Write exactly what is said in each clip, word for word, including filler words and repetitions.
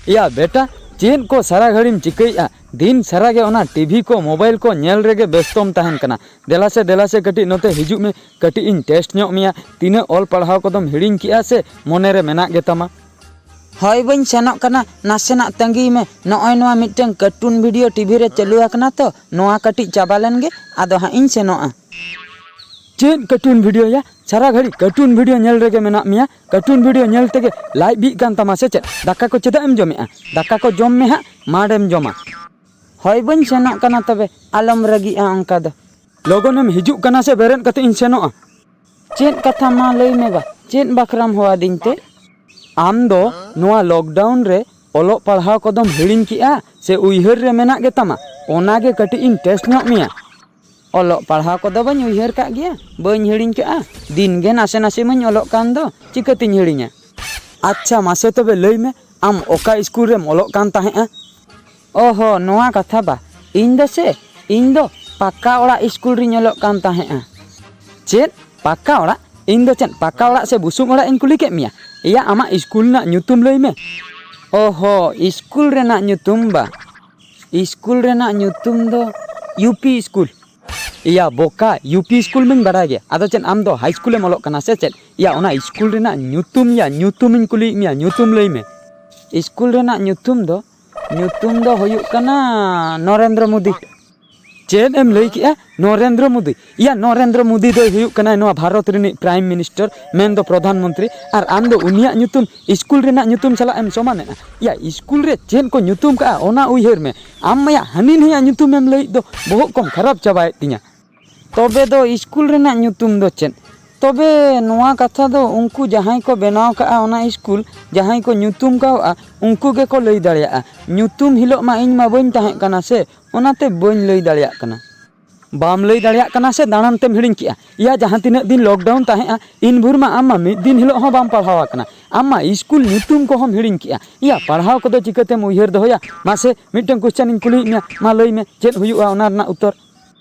ᱮᱭᱟ ᱵᱮᱴᱟ, ᱪᱮᱫ ᱠᱚ ᱥᱟᱨᱟ ᱜᱷᱟᱹᱲᱤᱢ ᱪᱤᱠᱟᱹᱭᱮᱫᱼᱟ? ᱫᱤᱱ ᱥᱟᱨᱟ ᱜᱮ ᱚᱱᱟ ᱴᱤᱵᱷᱤ ᱠᱚ, ᱢᱳᱵᱟᱭᱤᱞ ᱠᱚ ᱧᱮᱞ ᱨᱮᱜᱮ ᱵᱮᱥᱛᱚᱢ ᱛᱟᱦᱮᱱ ᱠᱟᱱᱟ᱾ ᱫᱮᱞᱟ ᱥᱮ, ᱫᱮᱞᱟ ᱥᱮ, ᱠᱟᱹᱴᱤᱡ ᱱᱚᱛᱮ ᱦᱤᱡᱩᱜ ᱢᱮ, ᱠᱟᱹᱴᱤᱡ ᱤᱧ ᱴᱮᱥᱴ ᱧᱚᱜ ᱢᱮᱭᱟ, ᱛᱤᱱᱟᱹᱜ ᱚᱞ ᱯᱟᱲᱦᱟᱣ ᱠᱚᱫᱚᱢ ᱦᱤᱲᱤᱧ ᱠᱮᱜᱼᱟ ᱥᱮ ᱢᱚᱱᱮ ᱨᱮ ᱢᱮᱱᱟᱜ ᱜᱮᱛᱟᱢᱟ? ᱦᱳᱭ, ᱵᱟᱹᱧ ᱥᱮᱱᱚᱜ ᱠᱟᱱᱟ, ᱱᱟᱥᱮᱱᱟᱜ ᱛᱟᱺᱜᱤᱭ ᱢᱮ᱾ ᱱᱚᱜᱼᱚᱭ ᱱᱚᱣᱟ ᱢᱤᱫᱴᱟᱝ ᱠᱟᱨᱴᱩᱱ ᱵᱷᱤᱰᱤᱭᱳ ᱴᱤᱵᱷᱤ ᱨᱮ ᱪᱟᱹᱞᱩ ᱟᱠᱟᱱᱟ ᱛᱚ, ᱱᱚᱣᱟ ᱠᱟᱹᱴᱤᱡ ᱪᱟᱵᱟ ᱞᱮᱱ ᱜᱮ, ᱟᱫᱚ ᱦᱟᱸᱜ ᱤᱧ ᱥᱮᱱᱚᱜᱼᱟ᱾ ᱪᱮᱫ ᱠᱟᱨᱴᱩᱱ ᱵᱷᱤᱰᱤᱭᱳ ᱭᱟ? ᱥᱟᱨᱟ ᱜᱷᱟᱹᱲᱤᱡ ᱠᱟᱨᱴᱩᱱ ᱵᱷᱤᱰᱤᱭᱳ ᱧᱮᱞ ᱨᱮᱜᱮ ᱢᱮᱱᱟᱜ ᱢᱮᱭᱟ᱾ ᱠᱟᱨᱴᱩᱱ ᱵᱷᱤᱰᱤᱭᱳ ᱧᱮᱞ ᱛᱮᱜᱮ ᱞᱟᱡ ᱵᱤᱜ ᱠᱟᱱ ᱛᱟᱢᱟ ᱥᱮ ᱪᱮᱫ? ᱫᱟᱠᱟ ᱠᱚ ᱪᱮᱫᱟᱜ ᱮᱢ ᱡᱚᱢᱮᱜᱼᱟ? ᱫᱟᱠᱟ ᱠᱚ ᱡᱚᱢ ᱢᱮ ᱦᱟᱸᱜ, ᱢᱟᱲᱮᱢ ᱡᱚᱢᱟ᱾ ᱦᱳᱭ, ᱵᱟᱹᱧ ᱥᱮᱱᱚᱜ ᱠᱟᱱᱟ ᱛᱚᱵᱮ, ᱟᱞᱚᱢ ᱨᱟᱹᱜᱤᱜᱼᱟ ᱚᱱᱠᱟ ᱫᱚ᱾ ᱞᱚᱜᱚᱱᱮᱢ ᱦᱤᱡᱩᱜ ᱠᱟᱱᱟ ᱥᱮ ᱵᱮᱨᱮᱫ ᱠᱟᱛᱮ ᱤᱧ ᱥᱮᱱᱚᱜᱼᱟ? ᱪᱮᱫ ᱠᱟᱛᱷᱟ ᱢᱟ ᱞᱟᱹᱭ ᱢᱮ ᱵᱟ, ᱪᱮᱫ ᱵᱟᱠᱷᱨᱟᱢ ᱦᱚᱦᱚ ᱟᱹᱫᱤᱧ ᱛᱮ? ᱟᱢ ᱫᱚ ᱱᱚᱣᱟ ᱞᱚᱠᱰᱟᱣᱩᱱ ᱨᱮ ᱚᱞᱚᱜ ᱯᱟᱲᱦᱟᱣ ᱠᱚᱫᱚᱢ ᱦᱤᱲᱤᱧ ᱠᱮᱜᱼᱟ ᱥᱮ ᱩᱭᱦᱟᱹᱨ ᱨᱮ ᱢᱮᱱᱟᱜ ᱜᱮᱛᱟᱢᱟ? ᱚᱱᱟ ᱜᱮ ᱠᱟᱹᱴᱤᱡ ᱤᱧ ᱴᱮᱥᱴ ᱧᱚᱜ ᱢᱮᱭᱟ᱾ ᱚᱞᱚᱜ ᱯᱟᱲᱦᱟᱣ ᱠᱚᱫᱚ ᱵᱟᱹᱧ ᱩᱭᱦᱟᱹᱨ ᱠᱟᱜ ᱜᱮᱭᱟ, ᱵᱟᱹᱧ ᱦᱤᱲᱤᱧ ᱠᱟᱜᱼᱟ᱾ ᱫᱤᱱ ᱜᱮ ᱱᱟᱥᱮ ᱱᱟᱥᱮ ᱢᱟᱧ ᱚᱞᱚᱜ ᱠᱟᱱ ᱫᱚ, ᱪᱤᱠᱟᱹᱛᱤᱧ ᱦᱤᱲᱤᱧᱟ? ᱟᱪᱪᱷᱟ, ᱢᱟᱥᱮ ᱛᱚᱵᱮ ᱞᱟᱹᱭ ᱢᱮ, ᱟᱢ ᱚᱠᱟ ᱤᱥᱠᱩᱞ ᱨᱮᱢ ᱚᱞᱚᱜ ᱠᱟᱱ ᱛᱟᱦᱮᱸᱜᱼᱟ? ᱚᱦᱚ, ᱱᱚᱣᱟ ᱠᱟᱛᱷᱟ ᱵᱟ, ᱤᱧ ᱫᱚ ᱥᱮ, ᱤᱧ ᱫᱚ ᱯᱟᱠᱟ ᱚᱲᱟᱜ ᱤᱥᱠᱩᱞ ᱨᱤᱧ ᱚᱞᱚᱜ ᱠᱟᱱ ᱛᱟᱦᱮᱸᱜᱼᱟ᱾ ᱪᱮᱫ? ᱯᱟᱠᱟ ᱚᱲᱟᱜ? ᱤᱧ ᱫᱚ ᱪᱮᱫ ᱯᱟᱠᱟ ᱚᱲᱟᱜ ᱥᱮ ᱵᱩᱥᱩᱵ ᱚᱲᱟᱜ ᱤᱧ ᱠᱩᱞᱤ ᱠᱮᱫ ᱢᱮᱭᱟ? ᱮᱭᱟ, ᱟᱢᱟᱜ ᱤᱥᱠᱩᱞ ᱨᱮᱱᱟᱜ ᱧᱩᱛᱩᱢ ᱞᱟᱹᱭ ᱢᱮ᱾ ᱚᱦᱚ, ᱤᱥᱠᱩᱞ ᱨᱮᱱᱟᱜ ᱧᱩᱛᱩᱢ ᱵᱟ? ᱤᱥᱠᱩᱞ ᱨᱮᱱᱟᱜ ᱧᱩᱛᱩᱢ ᱫᱚ ᱭᱩ ᱯᱤ ᱤᱥᱠᱩᱞ᱾ ᱮᱭᱟ ᱵᱚᱠᱟ, ᱭᱩ ᱯᱤ ᱤᱥᱠᱩᱞ ᱢᱟᱧ ᱵᱟᱰᱟᱭ ᱜᱮ, ᱟᱫᱚ ᱪᱮᱫ ᱟᱢ ᱫᱚ ᱦᱟᱭ ᱤᱥᱠᱩᱞᱮᱢ ᱚᱞᱚᱜ ᱠᱟᱱᱟ ᱥᱮ ᱪᱮᱫ? ᱮᱭᱟ, ᱚᱱᱟ ᱤᱥᱠᱩᱞ ᱨᱮᱱᱟᱜ ᱧᱩᱛᱩᱢ ᱭᱟ, ᱧᱩᱛᱩᱢᱤᱧ ᱠᱩᱞᱤᱭᱮᱫ ᱢᱮᱭᱟ, ᱧᱩᱛᱩᱢ ᱞᱟᱹᱭ ᱢᱮ᱾ ᱤᱥᱠᱩᱞ ᱨᱮᱱᱟᱜ ᱧᱩᱛᱩᱢ ᱫᱚ, ᱧᱩᱛᱩᱢ ᱫᱚ ᱦᱩᱭᱩᱜ ᱠᱟᱱᱟ ᱱᱚᱨᱮᱱᱫᱨᱚ ᱢᱳᱫᱤ᱾ ᱪᱮᱫ ᱮᱢ ᱞᱟᱹᱭ ᱠᱮᱜᱼᱟ? ᱱᱚᱨᱮᱱᱫᱨᱚ ᱢᱳᱫᱤ? ᱮᱭᱟ, ᱱᱚᱨᱮᱱᱫᱨᱚ ᱢᱳᱫᱤ ᱫᱚᱭ ᱦᱩᱭᱩᱜ ᱠᱟᱱᱟᱭ ᱱᱚᱣᱟ ᱵᱷᱟᱨᱚᱛ ᱨᱤᱱᱤᱡ ᱯᱨᱟᱭᱤᱢ ᱢᱤᱱᱤᱥᱴᱟᱨ, ᱢᱮᱱᱫᱚ ᱯᱨᱚᱫᱷᱟᱱ ᱢᱚᱱᱛᱨᱤ, ᱟᱨ ᱟᱢ ᱫᱚ ᱩᱱᱤᱭᱟᱜ ᱧᱩᱛᱩᱢ ᱤᱥᱠᱩᱞ ᱨᱮᱱᱟᱜ ᱧᱩᱛᱩᱢ ᱥᱟᱞᱟᱜ ᱮᱢ ᱥᱚᱢᱟᱱᱮᱜᱼᱟ? ᱮᱭᱟ, ᱤᱥᱠᱩᱞ ᱨᱮ ᱪᱮᱫ ᱠᱚ ᱧᱩᱛᱩᱢ ᱠᱟᱜᱼᱟ, ᱚᱱᱟ ᱩᱭᱦᱟᱹᱨ ᱢᱮ᱾ ᱟᱢ ᱢᱟᱭᱟ ᱦᱟᱹᱱᱤ ᱱᱟᱹᱭᱟᱜ ᱧᱩᱛᱩᱢ ᱮᱢ ᱞᱟᱹᱭᱮᱫ ᱫᱚ, ᱵᱚᱦᱚᱜ ᱠᱚᱢ ᱠᱷᱟᱨᱟᱯ ᱪᱟᱵᱟᱭᱮᱫ ᱛᱤᱧᱟ᱾ ᱛᱚᱵᱮ ᱫᱚ ᱤᱥᱠᱩᱞ ᱨᱮᱱᱟᱜ ᱧᱩᱛᱩᱢ ᱫᱚ ᱪᱮᱫ? ᱛᱚᱵᱮ ᱱᱚᱣᱟ ᱠᱟᱛᱷᱟ ᱫᱚ ᱩᱱᱠᱩ ᱡᱟᱦᱟᱸᱭ ᱠᱚ ᱵᱮᱱᱟᱣ ᱠᱟᱜᱼᱟ ᱚᱱᱟ ᱤᱥᱠᱩᱞ, ᱡᱟᱦᱟᱸᱭ ᱠᱚ ᱧᱩᱛᱩᱢ ᱠᱟᱣᱜᱼᱟ, ᱩᱱᱠᱩ ᱜᱮᱠᱚ ᱞᱟᱹᱭ ᱫᱟᱲᱮᱭᱟᱜᱼᱟ᱾ ᱧᱩᱛᱩᱢ ᱦᱤᱞᱳᱜ ᱢᱟ ᱤᱧ ᱢᱟ ᱵᱟᱹᱧ ᱛᱟᱦᱮᱸ ᱠᱟᱱᱟ ᱥᱮ, ᱚᱱᱟᱛᱮ ᱵᱟᱹᱧ ᱞᱟᱹᱭ ᱫᱟᱲᱮᱭᱟᱜ ᱠᱟᱱᱟ᱾ ᱵᱟᱢ ᱞᱟᱹᱭ ᱫᱟᱲᱮᱭᱟᱜ ᱠᱟᱱᱟ ᱥᱮ ᱫᱟᱬᱟᱱ ᱛᱮᱢ ᱦᱤᱲᱤᱧ ᱠᱮᱜᱼᱟ? ᱮᱭᱟ, ᱡᱟᱦᱟᱸ ᱛᱤᱱᱟᱹᱜ ᱫᱤᱱ ᱞᱚᱠᱰᱟᱣᱩᱱ ᱛᱟᱦᱮᱸᱜᱼᱟ, ᱤᱱ ᱵᱷᱳᱨ ᱢᱟ ᱟᱢ ᱢᱟ ᱢᱤᱫ ᱫᱤᱱ ᱦᱤᱞᱳᱜ ᱦᱚᱸ ᱵᱟᱢ ᱯᱟᱲᱦᱟᱣ ᱟᱠᱟᱱᱟ᱾ ᱟᱢ ᱢᱟ ᱤᱥᱠᱩᱞ ᱧᱩᱛᱩᱢ ᱠᱚᱦᱚᱸᱢ ᱦᱤᱲᱤᱧ ᱠᱮᱜᱼᱟ᱾ ᱮᱭᱟ, ᱯᱟᱲᱦᱟᱣ ᱠᱚᱫᱚ ᱪᱤᱠᱟᱹᱛᱮᱢ ᱩᱭᱦᱟᱹᱨ ᱫᱚᱦᱚᱭᱟ? ᱢᱟᱥᱮ, ᱢᱤᱫᱴᱟᱝ ᱠᱚᱥᱪᱟᱱ ᱤᱧ ᱠᱩᱞᱤᱭᱮᱫ ᱢᱮᱭᱟ, ᱢᱟ ᱞᱟᱹᱭ ᱢᱮ, ᱪᱮᱫ ᱦᱩᱭᱩᱜᱼᱟ ᱚᱱᱟ ᱨᱮᱱᱟᱜ ᱩᱛᱛᱚᱨ?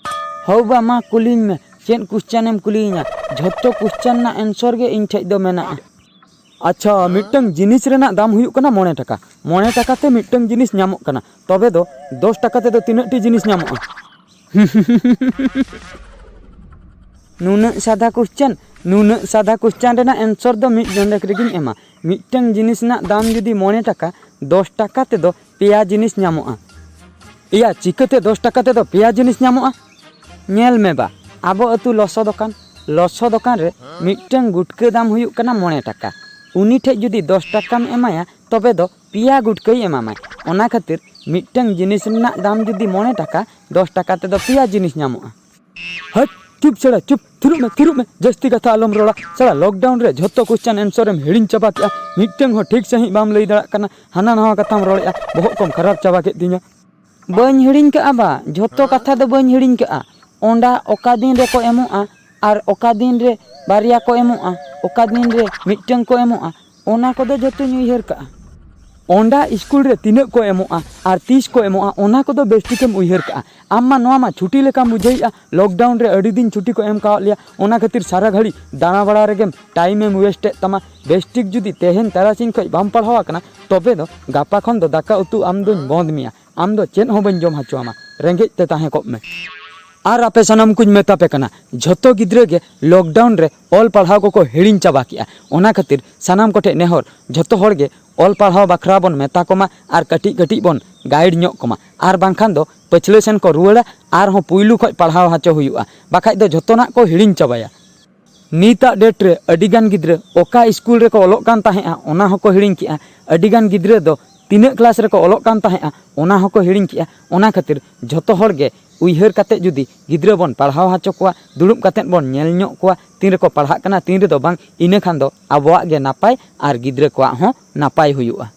ᱦᱳ ᱵᱟ, ᱢᱟ ᱠᱩᱞᱤᱧ ᱢᱮ, ᱪᱮᱫ ᱠᱚᱥᱪᱟᱱᱮᱢ ᱠᱩᱞᱤᱭᱤᱧᱟ? ᱡᱷᱚᱛᱚ ᱠᱚᱥᱪᱟᱱ ᱨᱮᱱᱟᱜ ᱮᱱᱥᱚᱨ ᱜᱮ ᱤᱧ ᱴᱷᱮᱡ ᱫᱚ ᱢᱮᱱᱟᱜᱼᱟ᱾ ᱟᱪᱪᱷᱟ, ᱢᱤᱫᱴᱟᱝ ᱡᱤᱱᱤᱥ ᱨᱮᱱᱟᱜ ᱫᱟᱢ ᱦᱩᱭᱩᱜ ᱠᱟᱱᱟ ᱢᱚᱬᱮ ᱴᱟᱠᱟ᱾ ᱢᱚᱬᱮ ᱴᱟᱠᱟ ᱛᱮ ᱢᱤᱫᱴᱟᱝ ᱡᱤᱱᱤᱥ ᱧᱟᱢᱚᱜ ᱠᱟᱱᱟ, ᱛᱚᱵᱮ ᱫᱚ ᱫᱚᱥ ᱴᱟᱠᱟ ᱛᱮᱫᱚ ᱛᱤᱱᱟᱹᱜ ᱴᱤ ᱡᱤᱱᱤᱥ ᱧᱟᱢᱚᱜᱼᱟ? ᱱᱩᱱᱟᱹᱜ ᱥᱟᱫᱟ ᱠᱚᱥᱪᱟᱱ, ᱱᱩᱱᱟᱹᱜ ᱥᱟᱫᱟ ᱠᱚᱥᱪᱟᱱ ᱨᱮᱱᱟᱜ ᱮᱱᱥᱚᱨ ᱫᱚ ᱢᱤᱫ ᱰᱚᱸᱰᱮᱠ ᱨᱮᱜᱮᱧ ᱮᱢᱟ᱾ ᱢᱤᱫᱴᱟᱝ ᱡᱤᱱᱤᱥ ᱨᱮᱱᱟᱜ ᱫᱟᱢ ᱡᱩᱫᱤ ᱢᱚᱬᱮ ᱴᱟᱠᱟ, ᱫᱚᱥ ᱴᱟᱠᱟ ᱛᱮᱫᱚ ᱯᱮᱭᱟ ᱡᱤᱱᱤᱥ ᱧᱟᱢᱚᱜᱼᱟ᱾ ᱮᱭᱟ, ᱪᱤᱠᱟᱹᱛᱮ ᱫᱚᱥ ᱴᱟᱠᱟ ᱛᱮᱫᱚ ᱯᱮᱭᱟ ᱡᱤᱱᱤᱥ ᱧᱟᱢᱚᱜᱼᱟ? ᱧᱮᱞ ᱢᱮ ᱵᱟ, ᱟᱵᱚ ᱟᱹᱛᱩ ᱞᱚᱥᱚ ᱫᱚᱠᱟᱱ, ᱞᱚᱥᱚ ᱫᱚᱠᱟᱱ ᱨᱮ ᱢᱤᱫᱴᱟᱝ ᱜᱩᱴᱠᱟᱹ ᱫᱟᱢ ᱦᱩᱭᱩᱜ ᱠᱟᱱᱟ ᱢᱚᱬᱮ ᱴᱟᱠᱟ᱾ ᱩᱱᱤ ᱴᱷᱮᱡ ᱡᱩᱫᱤ ᱫᱚᱥ ᱴᱟᱠᱟᱢ ᱮᱢᱟᱭᱟ, ᱛᱚᱵᱮ ᱫᱚ ᱯᱮᱭᱟ ᱜᱩᱴᱠᱟᱹᱭ ᱮᱢᱟᱢᱟᱭ᱾ ᱚᱱᱟ ᱠᱷᱟᱹᱛᱤᱨ ᱢᱤᱫᱴᱟᱝ ᱡᱤᱱᱤᱥ ᱨᱮᱱᱟᱜ ᱫᱟᱢ ᱡᱩᱫᱤ ᱢᱚᱬᱮ ᱴᱟᱠᱟ, ᱫᱚᱥ ᱴᱟᱠᱟ ᱛᱮᱫᱚ ᱯᱮᱭᱟ ᱡᱤᱱᱤᱥ ᱧᱟᱢᱚᱜᱼᱟ᱾ ᱦᱟᱹᱴ, ᱪᱩᱯ ᱥᱟᱲᱟ, ᱪᱩᱯ, ᱛᱷᱤᱨᱚᱜ ᱢᱮ, ᱛᱷᱤᱨᱚᱜ ᱢᱮ, ᱡᱟᱹᱥᱛᱤ ᱠᱟᱛᱷᱟ ᱟᱞᱚᱢ ᱨᱚᱲᱟ᱾ ᱥᱟᱲᱟ, lockdown ᱨᱮ ᱡᱷᱚᱛᱚ question answer ᱮᱢ ᱦᱤᱲᱤᱧ ᱪᱟᱵᱟ ᱠᱮᱜᱼᱟ, ᱢᱤᱫᱴᱟᱝ ᱦᱚᱸ ᱴᱷᱤᱠ ᱥᱟᱺᱦᱤᱡ ᱵᱟᱢ ᱞᱟᱹᱭ ᱫᱟᱲᱮᱭᱟᱜ ᱠᱟᱱᱟ, ᱦᱟᱱᱟ ᱱᱟᱣᱟ ᱠᱟᱛᱷᱟᱢ ᱨᱚᱲᱮᱜᱼᱟ, ᱵᱚᱦᱚᱜ ᱠᱚᱢ ᱠᱷᱟᱨᱟᱯ ᱪᱟᱵᱟ ᱠᱮᱫ ᱛᱤᱧᱟ᱾ ᱵᱟᱹᱧ ᱦᱤᱲᱤᱧ ᱠᱟᱜᱼᱟ ᱵᱟ, ᱡᱷᱚᱛᱚ ᱠᱟᱛᱷᱟ ᱫᱚ ᱵᱟᱹᱧ ᱦᱤᱲᱤᱧ ᱠᱟᱜᱼᱟ᱾ ᱚᱸᱰᱟ ᱚᱠᱟ ᱫᱤᱱ ᱨᱮᱠᱚ ᱮᱢᱚᱜᱼᱟ ᱟᱨ ᱚᱠᱟ ᱫᱤᱱ ᱨᱮ ᱵᱟᱨᱭᱟ ᱠᱚ ᱮᱢᱚᱜᱼᱟ, ᱚᱠᱟ ᱫᱤᱱ ᱨᱮ ᱢᱤᱫᱴᱟᱝ ᱠᱚ ᱮᱢᱚᱜᱼᱟ, ᱚᱱᱟ ᱠᱚᱫᱚ ᱡᱷᱚᱛᱚᱧ ᱩᱭᱦᱟᱹᱨ ᱠᱟᱜᱼᱟ᱾ ᱚᱸᱰᱟ ᱤᱥᱠᱩᱞ ᱨᱮ ᱛᱤᱱᱟᱹᱜ ᱠᱚ ᱮᱢᱚᱜᱼᱟ ᱟᱨ ᱛᱤᱥ ᱠᱚ ᱮᱢᱚᱜᱼᱟ, ᱚᱱᱟ ᱠᱚᱫᱚ ᱵᱮᱥ ᱴᱷᱤᱠᱮᱢ ᱩᱭᱦᱟᱹᱨ ᱠᱟᱜᱼᱟ᱾ ᱟᱢ ᱢᱟ ᱱᱚᱣᱟ ᱢᱟ ᱪᱷᱩᱴᱤ ᱞᱮᱠᱟᱢ ᱵᱩᱡᱷᱟᱹᱣᱮᱫᱼᱟ᱾ Lockdown ᱨᱮ ᱟᱹᱰᱤ ᱫᱤᱱ ᱪᱷᱩᱴᱤ ᱠᱚ ᱮᱢ ᱠᱟᱣᱟᱫ ᱞᱮᱭᱟ, ᱚᱱᱟ ᱠᱷᱟᱹᱛᱤᱨ ᱥᱟᱨᱟ ᱜᱷᱟᱹᱲᱤᱡ ᱫᱟᱬᱟ ᱵᱟᱲᱟ ᱨᱮᱜᱮᱢ time ᱮᱢ waste ᱮᱫ ᱛᱟᱢᱟ᱾ ᱵᱮᱥ ᱴᱷᱤᱠ ᱡᱩᱫᱤ ᱛᱮᱦᱮᱧ ᱛᱟᱨᱟᱥᱤᱧ ᱠᱷᱚᱡ ᱵᱟᱢ ᱯᱟᱲᱦᱟᱣ ᱟᱠᱟᱱᱟ, ᱛᱚᱵᱮ ᱫᱚ ᱜᱟᱯᱟ ᱠᱷᱚᱱ ᱫᱚ ᱫᱟᱠᱟ ᱩᱛᱩ ᱟᱢ ᱫᱩᱧ ᱵᱚᱸᱫᱽ ᱢᱮᱭᱟ᱾ ᱟᱢ ᱫᱚ ᱪᱮᱫ ᱦᱚᱸ ᱵᱟᱹᱧ ᱡᱚᱢ ᱦᱚᱪᱚ ᱟᱢᱟ, ᱨᱮᱸᱜᱮᱡ ᱛᱮ ᱛᱟᱦᱮᱸ ᱠᱚᱜ ᱢᱮ᱾ ᱟᱨ ᱟᱯᱮ ᱥᱟᱱᱟᱢ ᱠᱚᱧ ᱢᱮᱛᱟ ᱯᱮ ᱠᱟᱱᱟ, ᱡᱷᱚᱛᱚ ᱜᱤᱫᱽᱨᱟᱹ ᱜᱮ lockdown ᱨᱮ ᱚᱞ ᱯᱟᱲᱦᱟᱣ ᱠᱚᱠᱚ ᱦᱤᱲᱤᱧ ᱪᱟᱵᱟ ᱠᱮᱜᱼᱟ᱾ ᱚᱱᱟ ᱠᱷᱟᱹᱛᱤᱨ ᱥᱟᱱᱟᱢ ᱠᱚᱴᱷᱮᱱ ᱱᱮᱦᱚᱨ, ᱡᱷᱚᱛᱚ ᱦᱚᱲ ᱜᱮ ᱚᱞ ᱯᱟᱲᱦᱟᱣ ᱵᱟᱠᱷᱨᱟ ᱵᱚᱱ ᱢᱮᱛᱟ ᱠᱚᱢᱟ ᱟᱨ ᱠᱟᱹᱴᱤᱡ ᱠᱟᱹᱴᱤᱡ ᱵᱚᱱ guide ᱧᱚᱜ ᱠᱚᱢᱟ, ᱟᱨ ᱵᱟᱝᱠᱷᱟᱱ ᱫᱚ ᱯᱟᱹᱪᱷᱞᱟᱹ ᱥᱮᱱ ᱠᱚ ᱨᱩᱣᱟᱹᱲᱟ, ᱟᱨᱦᱚᱸ ᱯᱩᱭᱞᱩ ᱠᱷᱚᱡ ᱯᱟᱲᱦᱟᱣ ᱦᱚᱪᱚ ᱦᱩᱭᱩᱜᱼᱟ, ᱵᱟᱠᱷᱟᱡ ᱫᱚ ᱡᱷᱚᱛᱚᱱᱟᱜ ᱠᱚ ᱦᱤᱲᱤᱧ ᱪᱟᱵᱟᱭᱟ᱾ ᱱᱤᱛᱟᱜ date ᱨᱮ ᱟᱹᱰᱤᱜᱟᱱ ᱜᱤᱫᱽᱨᱟᱹ ᱚᱠᱟ ᱤᱥᱠᱩᱞ ᱨᱮᱠᱚ ᱚᱞᱚᱜ ᱠᱟᱱ ᱛᱟᱦᱮᱸᱫᱼᱟ, ᱚᱱᱟ ᱦᱚᱸᱠᱚ ᱦᱤᱲᱤᱧ ᱠᱮᱜᱼᱟ᱾ ᱟᱹᱰᱤᱜᱟᱱ ᱜᱤᱫᱽᱨᱟᱹ ᱫᱚ ᱛᱤᱱᱟᱹᱜ class ᱨᱮᱠᱚ ᱚᱞᱚᱜ ᱠᱟᱱ ᱛᱟᱦᱮᱸᱫᱼᱟ, ᱚᱱᱟ ᱦᱚᱸᱠᱚ ᱦᱤᱲᱤᱧ ᱠᱮᱜᱼᱟ᱾ ᱚᱱᱟ ᱠᱷᱟᱹᱛᱤᱨ ᱡᱷᱚᱛᱚ ᱦᱚᱲ ᱜᱮ ᱩᱭᱦᱟᱹᱨ ᱠᱟᱛᱮᱫ ᱡᱩᱫᱤ ᱜᱤᱫᱽᱨᱟᱹ ᱵᱚᱱ ᱯᱟᱲᱦᱟᱣ ᱦᱚᱪᱚ ᱠᱚᱣᱟ, ᱫᱩᱲᱩᱵ ᱠᱟᱛᱮᱫ ᱵᱚᱱ ᱧᱮᱞ ᱧᱚᱜ ᱠᱚᱣᱟ, ᱛᱤᱱ ᱨᱮᱠᱚ ᱯᱟᱲᱦᱟᱜ ᱠᱟᱱᱟ, ᱛᱤᱱ ᱨᱮᱫᱚ ᱵᱟᱝ, ᱤᱱᱟᱹ ᱠᱷᱟᱱ ᱫᱚ ᱟᱵᱚᱣᱟᱜ ᱜᱮ ᱱᱟᱯᱟᱭ ᱟᱨ ᱜᱤᱫᱽᱨᱟᱹ ᱠᱚᱣᱟᱜ ᱦᱚᱸ ᱱᱟᱯᱟᱭ ᱦᱩᱭᱩᱜᱼᱟ᱾